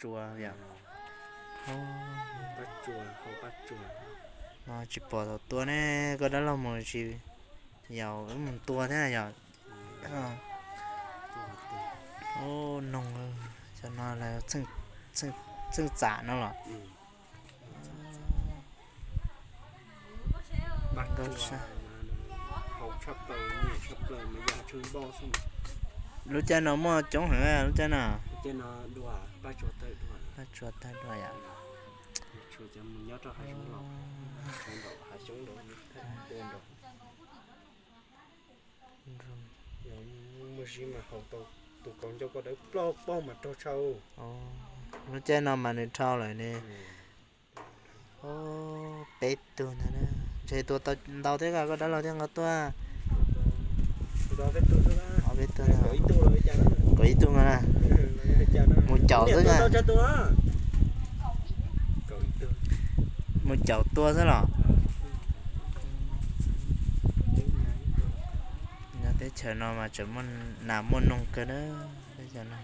tsua yom. Paj tsua, hau paj tsua. No tsis pom thaum tua ne, koj dab laug mus tsis, yog wb mus tua thiab yog. Noog, cov no lawv txheej txam no los. Lub caij no muaj coob heev lub caij no. Paj tsua tawg dua yom. Muaj zib mas haus tau tus kaus ncauj koj dawb paug mas raug tshau. Lub caij no mas nws dhau lawm ne. Peb tug ntag, ntshe tua tau ntau thiab, koj dab laug thiab nqa tuaj. Peb tug, kaum ib tug no na. Mus caum xwb na. Mus caum tua xwb los. Nyob teb chaws no mas tseem muaj nas muaj noog kawg na. Teb chaws no,